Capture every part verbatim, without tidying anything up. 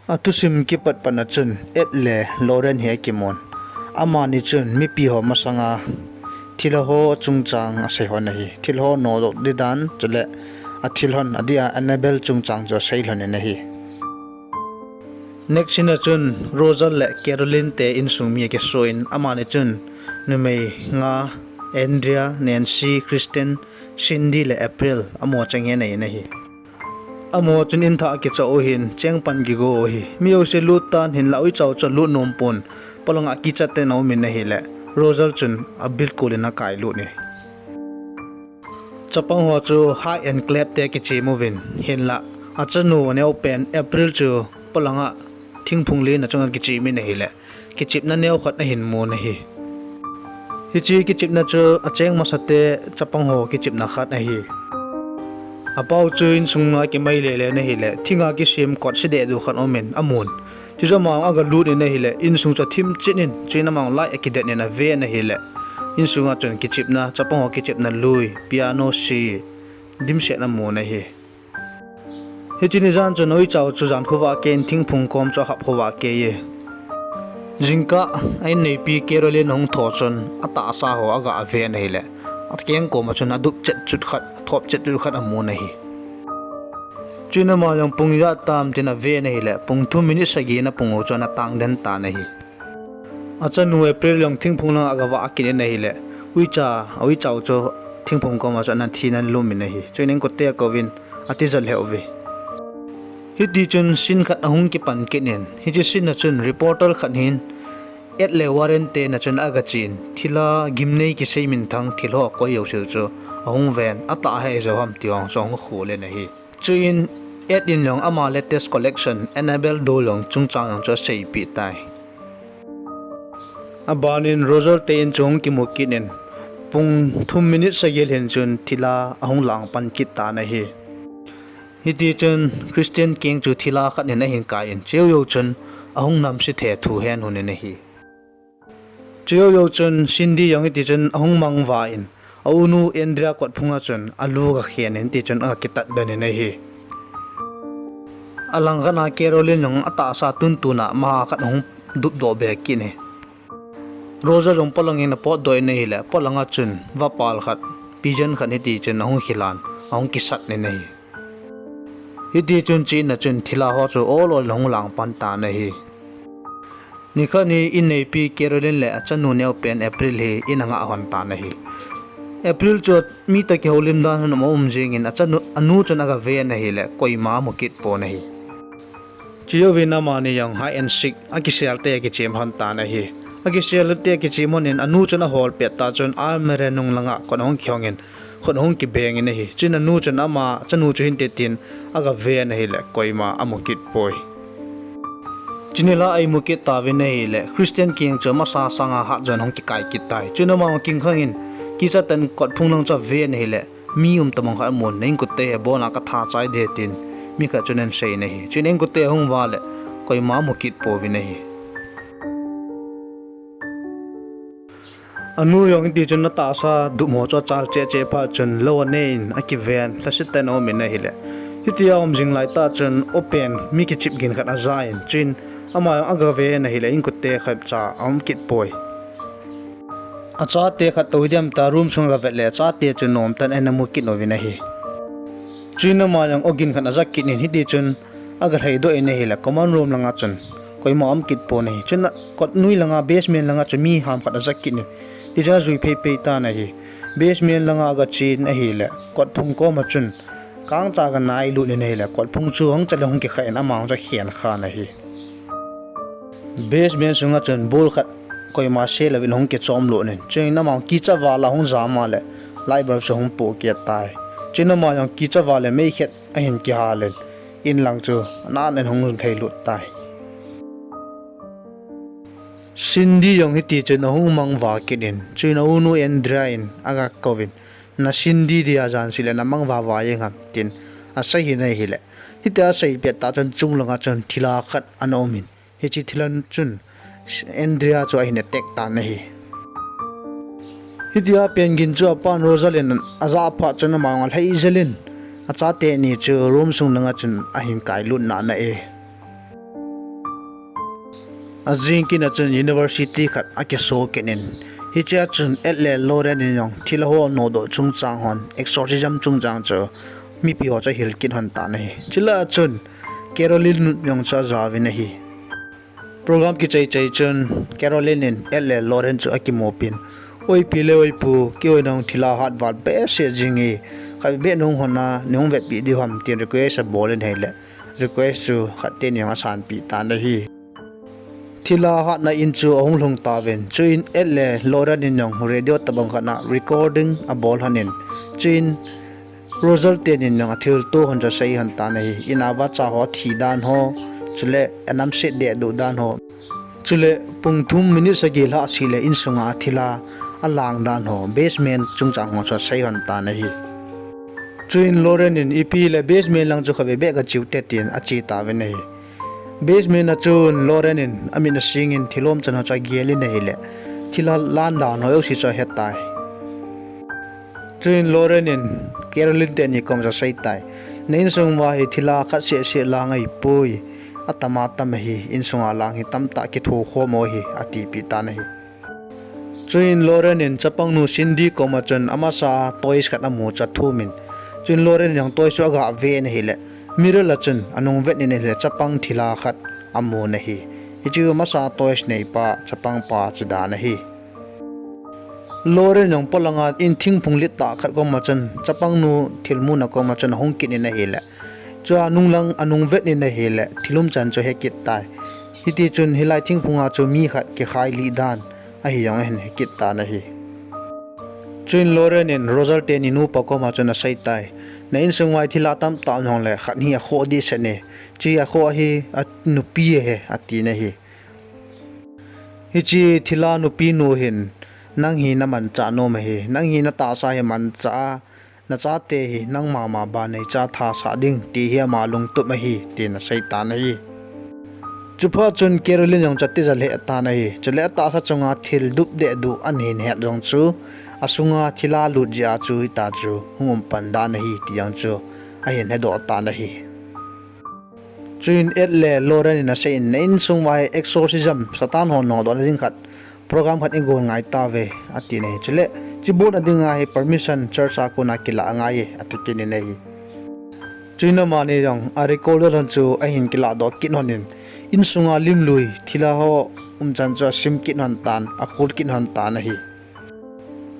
Athusim kipat pat na chun Ed le Lauren hi akimun. Amani chun mipi ho masanga thilha ho chungchang asei hon ahi. Thilha ho nodoh didan chule athilhon adia Annabelle chungchang chu asei lhon in ahi. Next scene a chun Rosal le Carolyn te insung mi akisoh in amani chun numei nga, Andrea, Nancy, Kristen, Cindy le April amaho cheng hi anei in ahi. Amaho chun inthah akichah u hin cheng pan kigo u ahi. Mi jouse lut tan hinlah uicha u chu alut nom pon, polanga kichat ten aumin ahile Rosal chun abilkol in akailut e. Chapang ho chu high and club te kichem uvin, hinlah achanu neopen April chu polanga thingphung len a chunga kichem in ahile kichepna neo khat ahin mun ahi. Hiche kichepna chu acheng masate chapang ho kichepna khat ahi. Apau chu insunga kimai lele in ahile thinga kisem kot se dehdu khat aumin amun. Chuchu ama aga lut in ahile insung chu athim chet in, chuin ama light akidet in ave in ahile insunga chun kichepna, chapang ho kichepna lui, piano se, dimset amun ahi. Hiche ni jan chun uicha u chu jan khovah kei in thingphung kom chu ahap khovah kei e. Jingkah a inneipi Carolyn ahung thou chun atahsa ho aga ave in ahile akeng koma chun adup chet chut khat, athop chet chut khat amun ahi. Chuin ama jong pung ijat tam tin ave in ahile pung thum minute sagi na pung u chu ana tang den tan ahi. Achanu April jong thingphung langa aga vah kit in ahile uicha, uicha u chu thingphung koma chu ana thi in alum in ahi. Chuin inkote akouvin atijat lheh uve. Hitichun scene khat ahung kipan kit in, hiche scene a chun reporter khat hin Ed le Warren te na chun agachen, thilha gimnei kisei minthang thilha koi jouse chu ahung ven, atah ahi jou ham ti ho chu ahung khol in ahi. Chuin Ed in jong ama latest collection Annabelle doll jong chungchang jong chu aseipeh tai. Abanin Rosal te in chu hung kimu kit in, pung thum minute sagi lhin chun thilha ahung lang pan kit tan ahi. Hitichun Kristen keng chu thilha khat in ahin kai in, chujou chun ahung namse thethu hen hon in ahi. Chujou chun Cindy jong hitichun ahung mangva in, aunu Andrea kotphunga chun alu aga khen in, hitichun aga kitat den in ahi. Alangkhat a Carolyn jong atahsa tuntuna maha khat ahung dupdoh be kit in ahi. Rosal jong polangin apotdoh in ahile, polanga chun vapal khat, pigeon khat hitichun ahung khilan, ahung kisat in ahi. Hitichun chuin achun thilha ho chu ol ol in ahung lang pan tan ahi. Nikhat hi inneipi Carolyn le achanu neopen April hi in anga ahon tan ahi. April chu mi toh kihoulim dan hon aum jengin achanu, anu chun aga ven ahile koima amu kit pon ahi. Chujouvin amani jong hide and seek akisel te akichem lhon tan ahi. Akisel te akichem lhon in anu chun ahol pet tah chun almirah nung langa kot ahung kihong in, khut ahung kibeng in ahi. Chuin anu chun ama chanu chu hinte tin aga ven ahile koima amu kit poi. Chuni la a imu kit tauvin ahile Kristen keng chu amasa sanga hatjon ahung kikai kit tai. Chuin ama ahung kingkhang in kichat tah in kotphung lang chu aven ahile mi um tabang khat amun, na inkote hi abona katha chai ding tin mi khat chun ahin sei in ahi. Chuin inkote ahung uva le koima amu kit pouvin ahi. Anu jong hitichun atahsa dup ho chu achal cheh cheh phat chun lou ane in akiven, lhaset tah in aum in ahile, hitia aum jing laitah chun open mi kichep gin khat aja in, chuin ama jong aga ven ahile inkote khatcha aum kit poi. Achate khat tou hidiam tia room sunga aga vet le achate chu nomtah in ana mu kit uvin ahi. Chuin ama jong ogin khat aja kit in hitichun aga lhaidoh in ahile common room langa chun koima aum kit pon ahi. Chuin kot noi langa, basement langa chu mi ham khat aja kit in, tichun ajui phei phei tan ahi. Basement langa aga chen ahile kotphung koma chun kangcha aga nailut in ahile kotphung chu ahung chat le ahung kikhah in ama ahung chu akhen khan ahi. Basement sunga chun ball khat koima selouvin ahung kichom lut in, chuin ama ahung kicha val a ahung jam a le light bulb chu ahung pohkeh tai. Chuin ama jong kicha val in meikhet ahin kihal in, in lang chu anan in ahung lhailut tai. Cindy jong hitichun ahung mangva kit in, chuin aunu Andrea in aga kouvin, na Cindy dia jan seh le na mangva va jeng ham tin asei in ahile, hitia asei pet tah chun chung langa chun thilha khat ana um in, hiche thilha chun Andrea chu ahin attack tan ahi. Hitia pen gin chu apan Rosal in ajah phat chun ama jong alhai jel in, achate ni chu room sung langa chun ahin kailut nana e. Ajing kit a chun university khat akiso kit in, hichea chun Ed le Lorraine in jong thilha ho nodoh chungchang hon, exorcism chungchang chu mipi ho chu ahil kit hon tan ahi. Chule achun Carolyn jong chu ajaovin ahi. Program kichai chai chun Carolyn in Ed le Lorraine chu akimupin, "Oi pi le oi pu, keiho nahung thilha hat val behseh jing e, khatvei beh nahung hon a, nahung vetpeh diu ham," tin request abolin ahile, request chu khat teni jong asanpeh tan ahi. Thilha hatna in chu ahung lhung tauvin, chuin Ed le Lorraine in jong radio tobang khat a recording abol lhonin, chuin Rosal teni in jong athilto hon chu asei hon tan ahi. In a vacha ho athi dan ho, chule anamse dehduh dan ho, chule pung thum minute sagi lhah seh le insunga thilha alang dan ho, basement chungchang ho chu asei hon tan ahi. Chuin Lorraine in, "Ipi le basement lang chu khatvei beh kache ute," tin ache tauvin ahi. Basement a chun Lorraine in amit asingin thilom chan ho chu agelin ahile, thilha lan dan ho jouse chu ahetai. Chuin Lorraine in Carolyn teni koma chu aseitai, "Na insung uva hi thilha khat seh seh lang ahipoi, atama tam ahi, insunga lang hi tamtah kitho khom u ahi," atipeh tan ahi. Chuin Lorraine in chapangnu Cindy koma chun amasa toys khat amu chu athumin, chuin Lorraine in jong toys chu agaven ahile, mirror a chun anung vetnin ahile chapang thilha khat amun ahi. Hichu amasa toys neipa chapangpa chu dan ahi. Lorraine jong polanga in thingphung littah khat koma chun chapangnu thilmuna koma chun ahung kit in ahile, chua nunglang anung vetnin ahile thilum chan chu ahekit tai. Hitichun hilai thingphunga chu mi khat kikhailih dan ahi jong ahin hekit tan ahi. Chuin Lorraine in Rosal teni nupa koma chun aseitai, "Na insung uva hi thilha tamtah um jongle khat hi akhoh dehset e, chu akhoh hi anupi ahi," atin ahi. Hiche thilha nupinu hin, "Nang hi namanchah nom ahi, nang hi natahsa hi manchah a, nachate hi nangma ma banneicha thasah ding ti hi ama lungtup ahi," tin asei tan ahi. Chuphat chun Carolyn jong chu atija lheh tan ahi. Chule atahsa chunga thil dup dehduh ahin het jong chu, asunga thilha lut jeh a chu hitia chu hung um pan dan ahi ti jong chu ahin hedoh tan ahi. Chuin Ed le Lorraine in aseiyin, "Na insung uva hi exorcism, Satan ho nodohna ding khat, program khat igon ngai tauve," atin ahi. Chule, "Chubona dinga hi permission church a kona kilah angaiye," ati kit in ahi. Chuin amani jong a recorder hon chu ahin kilahdoh kit honin, insunga limlui thilha ho umchan chu asim kit hon tan, akhol kit hon tan ahi.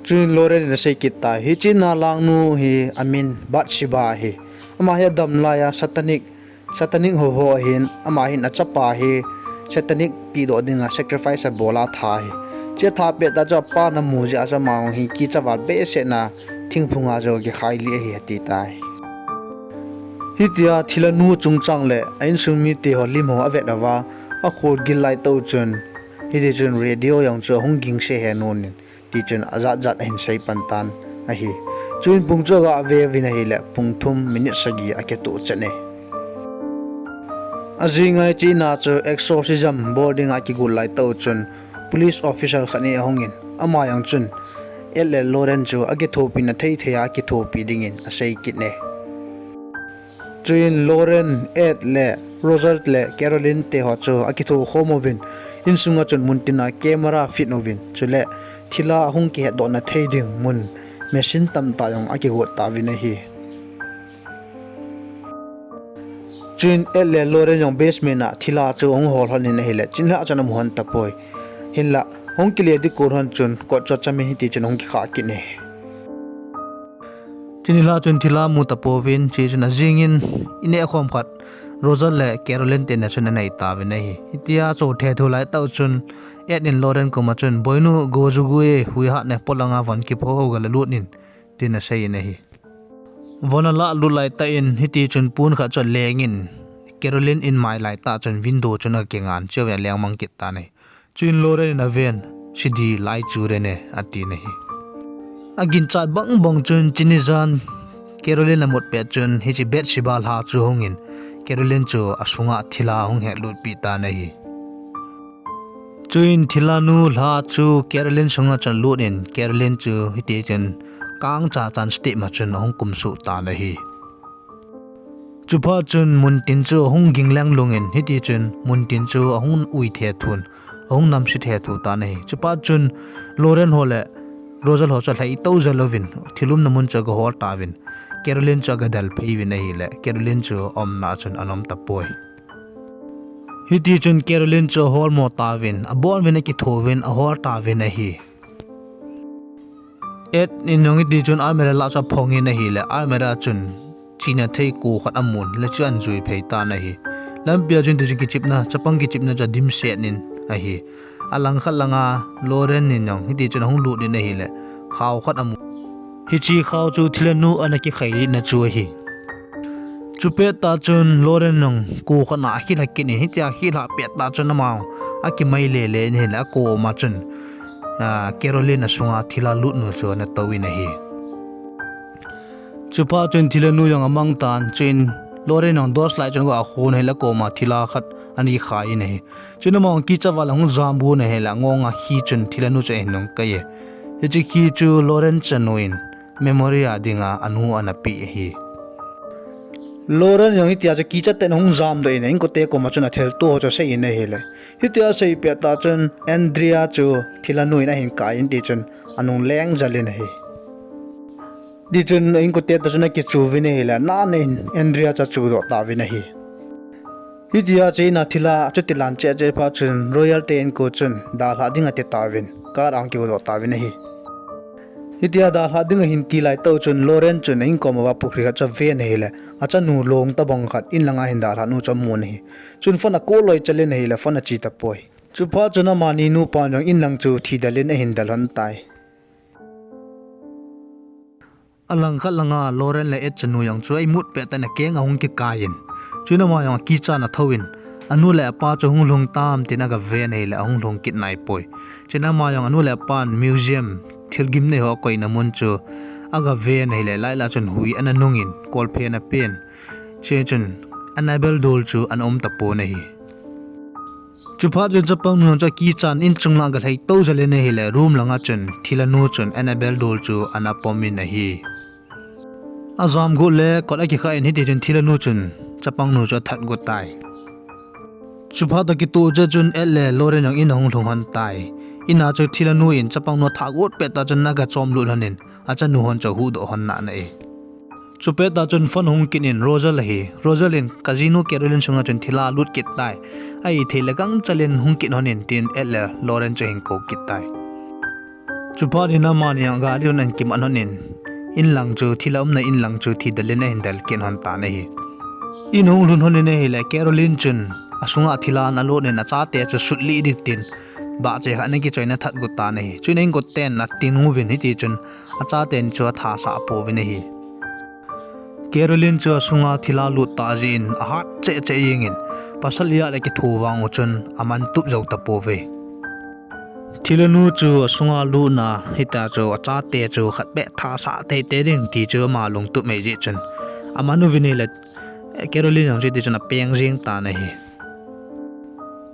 Chuin Lorraine in asei kit tai, "Hiche nalangnu hi amin Bathsheba ahi. Ama hi adam laiya satanic, satanic ho ho ahin, ama hin achapa hi satanic pehdoh dinga sacrifice abol a atha ahi. Hiche atha pettah chu apan amu jeh a chu ama hi kicha val behsehna thingphunga chu akikhailih ahi," ati tai. Hitia thilhanu chungchang le a insung mite ho lim ho avet uva, akhol gil laitah u chun, hitichun radio jong chu ahung gingse he nonin, tichun ajatjat ahin sei pan tan ahi. Chuin pung chu agave uvin ahile, pung thum minute sagi akitoh chet e. Ajinga hiche in a chu exorcism bol dinga akigot laitah u chun, police officer khat in ahungin, ama jong chun Ed le Lorraine chu akithopina thei thei a akithopi dingin asei kit e. Chuin Lorraine, Ed le Rosal le Carolyn te ho chu akitho khom uvin, insunga chun muntina camera fit uvin, chule thilha ahung kihetdohna thei ding mun machine tamtah jong akigot tauvin ahi. Chuin Ed le Lorraine jong basement a thilha chu ahung hol lhonin ahile, chuleh chun amu hon tapoi. Hinla, hung kile ding kon hon chun kot chu achamin hitichun ahung kikhah kit e. Chuleh chun thilha amu tapouvin, chuchun ajingin ineh khom khat Rosal le Carolyn teni chun anei tauvin ahi. Hitia chu thethu laitah u chun Ed in Lorraine koma chun, "Boinu, go ju gu e, hui hat ne, polanga von kipho ho galut in," tin aseiyin ahi. Von alah lut laitah in, hitichun pon khat chu alengin, Carolyn in mai laitah chun window chun akingan, chuin aleng mang kit tan ahi. Chuin Lorraine in aven, "Sidi lai chu rene," atin ahi. Aginchat bangbang chun chuni jan Carolyn amut pet chun hiche Bathsheba lha chu ahungin, Carolyn chu asunga thilha ahung hetlutpeh tan ahi. Chuin thilhanu lha chu Carolyn sunga chun alutin, Carolyn chu hitichun kangcha chan step ma chun ahung kumsuh tan ahi. Chuphat chun muntin chu ahung ging leng lungin, hiti chun muntin chu ahung ui thethu in, ahung namse thethu tan ahi. Chuphat chun Lauren ho le Rosal ho chu alhai tou jel uvin, thil umna mun chu agahol tauvin, Carolyn chu agadel phei uvin ahile, Carolyn chu aumna chun ana um tapoi. Hiti chun Carolyn chu ahol mo tauvin, abon uvin akitho uvin, ahol tauvin ahi. Ed in jong hiti chun almirah lah chu aphongin ahile, almirah chun chena thei ko khat amun, le chu ahin jui phei tan ahi. Lampia chun hiti chun kichepna, chapang kichepna chu adimset in ahi. Alangkhat langa Lauren in jong hiti chun ahung lut in ahile, khao khat amu. Hiche khao chu thilha nu ana kikhai na chu ahi. Chupet tah chun Lauren jong ko khat na akilha kit in, hitia akilha pet tah chun ama akimai lele in ahile, akoma chun, ah, Carolyn asunga thilha lut nu chu ana tou in ahi. Chuphat chun thilha nu jong amang tan, chuin Lauren jong torchlight chun akhon ahile, akoma thilha khat ana kikhai in ahi. Chuin ama jong kicha val a hung jam gon ahile, angonga khi chun thilha nu chu ahin nung kai e. Hiche khi chu Lauren chanu in memory a dinga anu ana pe ahi. Lauren jong hitia chu kicha tah in ahung jamdoh in, a-inkote koma chun athilto ho chu asei in ahile, hitia asei pet tah chun Andrea chu thilha nu in ahin kai in, hiti chun anung leng jel in ahi. Hiti chun a-inkote toh chun akichu uvin ahile, ana in Andrea chu achudoh tauvin ahi. Hitia chu in a thilha chu tilan cheh cheh phat chun Royal te inko chun dalhah ding ati tauvin, car a ahung kigodoh tauvin ahi. Hitia dalhah ding ahin ti lai tah chun Lauren chun a-in koma va pukhri khat chu aven ahile, achanu long tobang khat in langa ahin dalhah nu chu amun ahi. Chun phone a call loi chel in ahile, phone ache tapoi. Chuphat chun amani nupa jong in lang chu thidel in ahin del lhon tai. Alangkhat langa Lauren le Ed chanu jong chu a-imut pet tah in akeng ahung kikai in, chuin ama jong akichan athouvin, anu le apa chu hung lhung tam tin agaven ahile, ahung lhung kit naipoi. Chuin ama jong anu le apan museum, thilgim nei ho akoina mun chu agaven ahile, lailah chun hui ana nungin, kolphe ana pen, chuin chun Annabelle doll chu ana um tapon ahi. Chuphat chun chapang nu chu akichan in chung lang agalhai tou jel in ahile, room langa chun thilha nu chun Annabelle doll chu ana pom in ahi. Ajam got le kot akikha in, hiti chun thilha nu chun chapang nu chu athat got tai. Chuphat toh kitoh cheh chun Ed le Lauren jong in ahung lhung lhon tai. In a chu thilha nu in chapang nu athat got pet tah chun agachomlut lhon in, achanu hon chu ahuhdoh lhon nai. Chupet tah chun phone ahung kit in Rosal ahi. Rosal in kajinu Carolyn sunga chun thilha alut kit tai. Ahithei le gangchel in hung kit lhon in tin Ed le Lauren chu ahin kou kit tai. Chuphat in amani jong gari hon ahin kiman lhon in, in lang chu, thilha umna in lang chu thidel in ahin del kit lhon tan ahi. In ahung lhun lhon in ahile, Carolyn chun asunga thilha ana lut in achate chu sutlih ding tin bahche khat ana kichoina that got tan ahi. Chuin a-inkoten atin uvin, hiti chun achaten chu athasah pouvin ahi. Carolyn chu asunga thilha lut tah jeh in ahat cheh cheh jengin, pasal ijat le kitho vang u chun amantup jou tapouve. Thilha nu chu asunga lutna hita chu achate chu khatbeh thasah teitei ding ti chu ama lungtup mai jeh chun, aman uvin ahile Carolyn jong chu hiti chun apeng jeng tan ahi.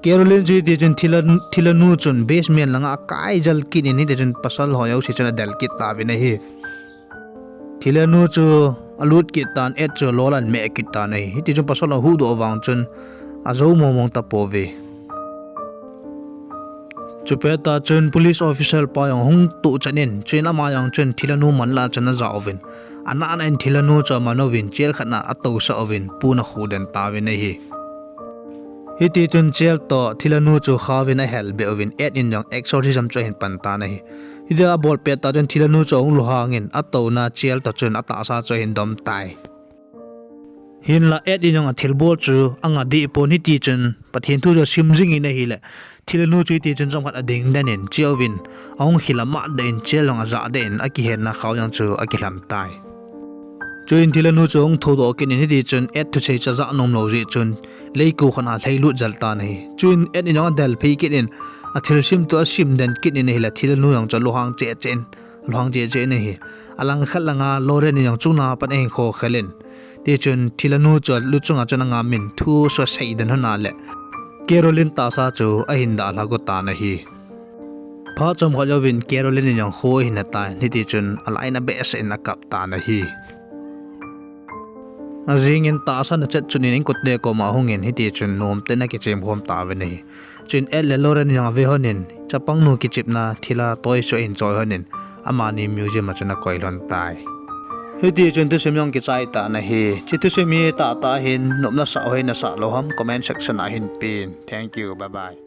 Carolyn chu hiti chun thilha, thilha nu chun basement langa akai jel kit in, hiti chun pasal ho jouse chun adel kit tauvin ahi. Thilha nu chu alut kit tan, Ed chu alol ahin meh kit tan ahi. Hiti chun pasal ho ahuhdoh vang chun ajou mong mong tapouve. Chupet tah chun police officer pa jong ahung tohchan in, chuin ama jong chun thilha nu man lah chun aja uvin, anahna in thilha nu chu aman uvin, jail khat na atousah uvin, pun akhuh den tauvin ahi. Hiti chun jail toh thilha nu chu khauvin ahelbeh uvin, Ed in jong exorcism chu ahin pan tan ahi. Hitia abol pet tah chun thilha nu chu ahung lunghang in, atouna jail toh chun atahsa chu ahin dom tai. Hinla Ed in jong athilbol chu anga deh pon, hiti chun Pathen thu chu asim jing in ahile, thilha nu chu hiti chun chomkhat ading den in, che uvin ahung khil amat deh in, jail jong ajah deh in, akihenna khao jong chu akilhem tai. Chuin thilha nu chu ahung thoudoh kit in, hiti chun Ed thusei chu ajah nomlou jeh chun, lei ko khat na alhailut jel tan ahi. Chuin Ed in jong adel phei kit in, athilsim toh asim den kit in ahile, thilha nu jong chu alunghang cheh cheh in, alunghang cheh cheh in ahi. Alangkhat langa Lauren in jong chunglang a pat ahin khokhel in, hiti chun thilha nu chu alu chunga chun angam in, thu chu asei den lhon a le, Carolyn tahsa chu ahin dalha got tan ahi. Phat chomkhat jouvin Carolyn in jong kho ahin ne tan, hiti chun alainat behseh in akap tan ahi. Ajingin tahsa na chet chun in inkote koma hungin hiti chun nomtah in akichem khom tauvin ahi. Chun Ed le Lorraine jong ave honin, chapangnu kichepna thila toy chu ahin choi honin, amani museum a chun akoi lhon tai. Hiti chun thusim jong kichai tan ahi. Hiche thusim hi tahtah hin nopna sah hoi nasah lou ham comment section a hin pen. Thank you, bye bye.